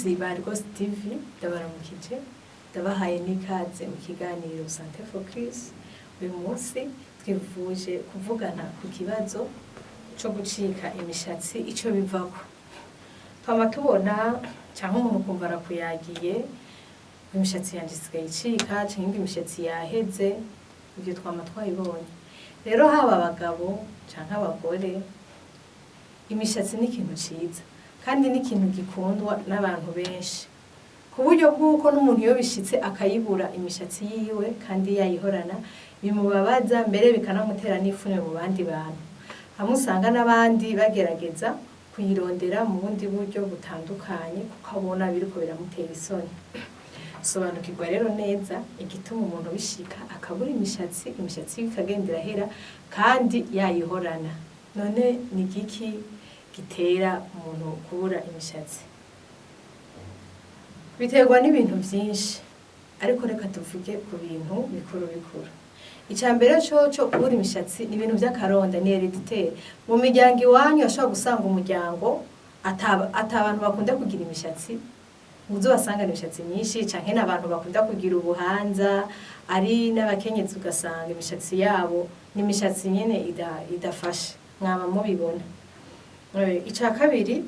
Bakunzi ba Rwose TV, ndabaramukije, ndabahaye n'ikaze mu kiganiro Santé Focus. Uyu munsi twifuje kuvugana ku kibazo co gucika imishatsi, ico bivako. Twama tubona canke umuntu ukumva arakuyagiye: "Imishatsi yanje isigaye icika", canke ngo "imishatsi yaheze". Ivyo twama twabibonye. Rero haba abagabo canke abagore, imishatsi ni ikintu ciza kandi ni ikintu gikundwa n'abantu benshi, ku buryo bw'uko n'umuntu iyo bishitse akayibura imishatsi yiwe kandi yayihorana, bimubabaza, mbere bikanamutera n'ipfunwe mu bandi bantu. Hamwe usanga n'abandi bagerageza kuyirondera mu bundi buryo butandukanye, kuko abona biriko biramutera isoni. Sobanukirwa rero neza igituma umuntu bishika akabura imishatsi, imishatsi yiwe ikagenda irahera kandi yayihorana. None ni igiki gitera umuntu kubura imishatsi? Biterwa n'ibintu vyinshi, ariko reka tuvuge ku bintu bikuru bikuru. Ica mbere coco, kubura imishatsi ni ibintu vy'akaronda, ni héréditaire. Mu miryango iwanyu urashobora gusanga umuryango ata abantu bakunda kugira imishatsi, uzobasangana imishatsi myinshi, canke n'abantu bakunda kugira ubuhanza, ari n'abakenyezi, ugasanga imishatsi yabo ni imishatsi nyene idafashe, mwama mubibona. Ica kabiri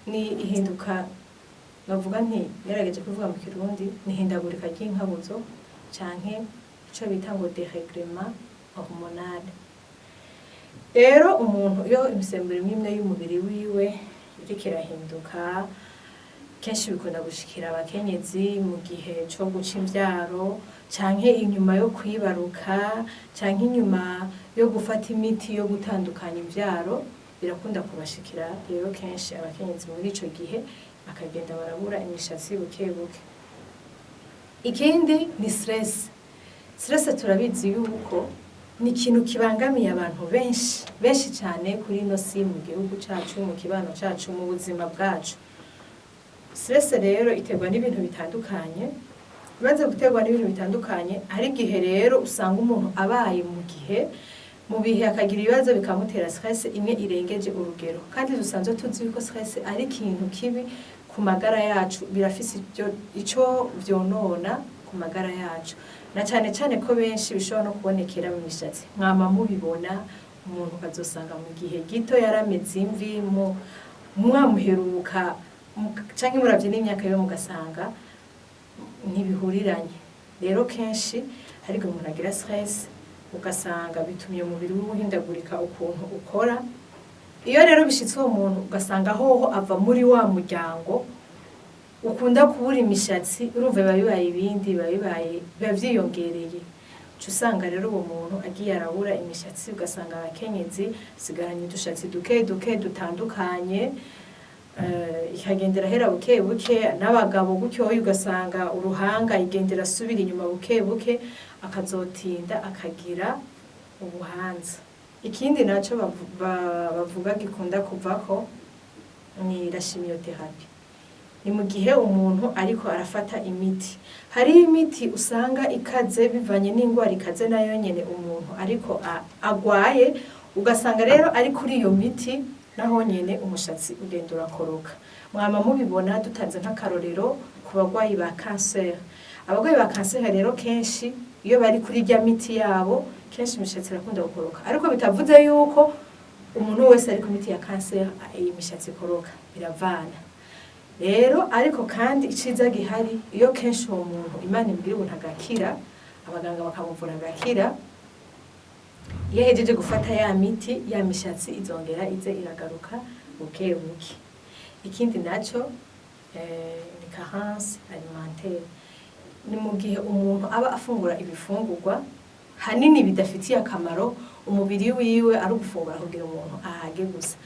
ni ihinduka, novuga nti, ngerageje kuvuga mu Kirundi, ni ihindagurika ry'inkabuzo canke ico bita ngo dérèglement hormonal. Rero umuntu iyo imisemburo imwe imwe y'umubiri wiwe iriko irahinduka, kenshi bikunda gushikira abakenyezi mu gihe co guca imvyaro, canke inyuma yo kwibaruka, canke inyuma yo gufata imiti yo gutandukanya imvyaro, birakunda kubashikira. Rero kenshi abakenyezi muri ico gihe bakagenda barabura imishatsi buke buke. Ikindi ni stress. Stress turabizi yuko ni ikintu kibangamiye abantu benshi benshi cyane kuri ino si, mu gihugu cacu, mu kibano cacu, mu buzima bwacu. Stress rero iterwa n'ibintu bitandukanye. Imaze guterwa n'ibintu bitandukanye, hari igihe rero usanga umuntu abaye mu gihe, mu bihe, akagira ibibazo bikamutera stress imwe irengeje urugero. Kandi dusanzwe tuzi yuko stress ari ikintu kibi ku magara yacu, birafise ico vyonona ku magara yacu, na cane cane ko benshi bishobora no kubonekera mu mishatsi. Mwama mubibona, umuntu ukazosanga mu gihe gito yarameze imvi, mu mwamuheruka canke muravye n'imyaka yiwe mugasanga ntibihuriranye. Rero kenshi hari igihe umuntu agira stress, ugasanga bitumye umubiri wiwe uhindagurika ukuntu ukora. Iyo rero bishitse uwo muntu ugasanga hoho ava muri wa muryango ukunda kubura imishatsi, urumva biba bibaye ibindi, biba bibaye, biba vyiyongereye. Uca usanga rero uwo muntu agiye arabura imishatsi, ugasanga abakenyezi sigaranye udushatsi duke duke dutandukanye, ikagendera ahera buke buke, n'abagabo gutyo, ugasanga uruhanga igendera asubira inyuma buke buke, akazotinda akagira ubuhanza. Ikindi naco bavuga gikunda kuvako ni la chimiothérapie. Ni mu gihe umuntu ariko arafata imiti. Hariho imiti usanga ikaze bivanye n'ingwara ikaze nayo nyene umuntu ariko agwaye, ugasanga rero ari kuri iyo miti, naho nyene umushatsi ugenda urakoroka. Mwama mubibona, dutanze nk'akarorero ku bagwayi ba kanseri. Abagwayi ba kanseri rero kenshi iyo bari kuri rya miti yabo, kenshi imishatsi irakunda gukoroka, ariko bitavuze yuko umuntu wese ari ku miti ya kanseri iyi mishatsi ikoroka, biravana rero. Ariko kandi iciza gihari, iyo kenshi uwo muntu Imana imbwira ubuntu agakira, abaganga bakamuvura agakira, iyo ahejeje gufata ya miti, ya mishatsi izongera ize iragaruka buke buke. Ikindi naco ni carence alimentaire. Ni mu gihe umuntu aba afungura ibifungurwa hanini bidafitiye akamaro umubiri wiwe, ari ugufungura kugira umuntu ahage gusa.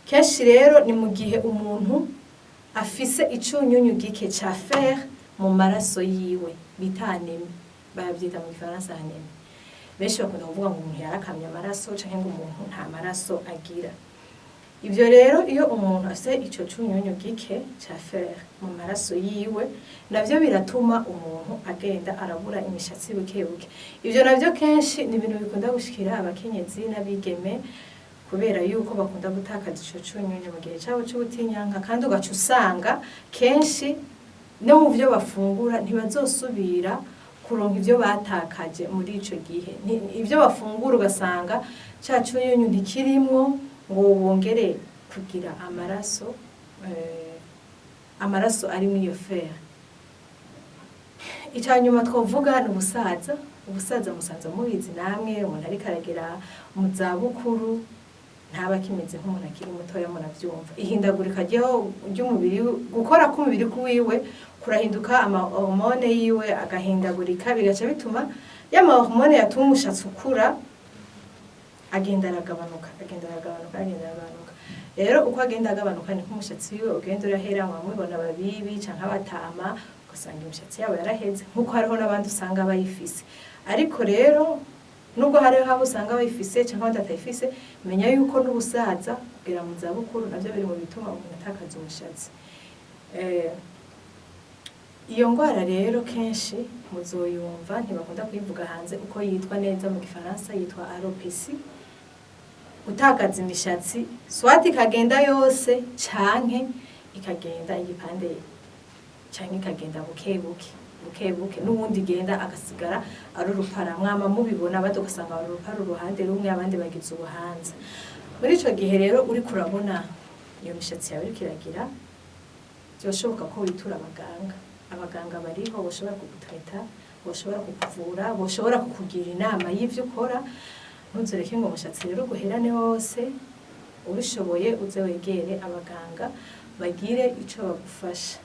Kenshi rero ni mu gihe umuntu afise icunyunyu gike ca fer mu maraso yiwe, bita anémie, bavyita mu Gifaransa anémie. Benshi bakunda kuvuga ngo umuntu yarakamye amaraso, canke ngo umuntu nta maraso agira. Ivyo rero, iyo umuntu afise ico cunyunyu gike ca fer mu maraso yiwe, navyo biratuma umuntu agenda arabura imishatsi buke buke. Ivyo navyo kenshi ni ibintu bikunda gushikira abakenyezi n'abigeme. Kubera Kubera yuko bakunda gutakaza ico cunyunyu mu gihe cabo c'ubutinyanka, kandi ugaca usanga kenshi no mu vyo bafungura ntibazosubira kuronka ivyo batakaje muri ico gihe. Ivyo bafungura ugasanga ca cunyunyu ntikirimwo ngo bongere kugira amaraso arimwo iyo fer. Icya nyuma twavuga ni ubusaza. Ubusaza musanzwe mubizi namwe, umuntu ariko aragera mu zabukuru ntaba akimeze nk'umuntu akiri mutoya, muravyumva. Ihindagurika ry'umubiri, gukora k'umubiri wiwe kurahinduka, ama hormone yiwe agahindagurika, bigaca bituma ya ma hormone yatuma umushatsi ukura agenda aragabanuka, agenda aragabanuka, agenda aragabanuka. Rero uko agenda agabanuka niko umushatsi wiwe ugenda urahera. Mwamubona ababibi canke abatama, ugasanga imishatsi yabo yaraheze, nkuko hariho n'abandi usanga bayifise. Ariko rero nubwo hariho abo usanga bayifise canke abandi batayifise, menya yuko n'ubusaza, kugera mu zabukuru, navyo biri mu bituma umuntu atakaza umushatsi. Iyo ngwara rero kenshi muzoyumva, ntibakunda kuyivuga hanze uko yitwa neza. Mu gifaransa yitwa alopécie. Gutakaza imishatsi, soit ikagenda yose canke ikagenda igipande, canke ikagenda buke buke, buke buke, n'ubundi igenda agasigara ari urupara. Mwama mubibona, abandi ugasanga ari urupara uruhande rumwe, abandi bagize ubuhanza. Muri ico gihe rero uriko urabona iyo mishatsi yawe iriko iragira, byoshoboka ko witura abaganga. Abaganga bariho bashobora kugutreta, bashobora kukuvura, bashobora kukugira inama y'ivyo ukora. Ntuzureke ngo umushatsi rero uguherane wose. Ubishoboye uze wegere abaganga bagire ico bagufasha.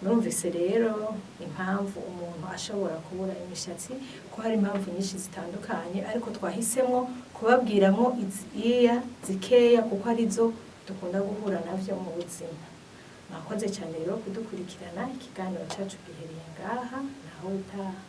Murumvise rero impamvu umuntu ashobora kubura imishatsi, ko hari impamvu nyinshi zitandukanye, ariko twahisemwo kubabwiramwo iya zikeya kuko arizo dukunda guhura navyo mu buzima. Mwakoze cyane rero kudukurikirana. Ikiganiro cacu gihereye ngaha, naho utaha.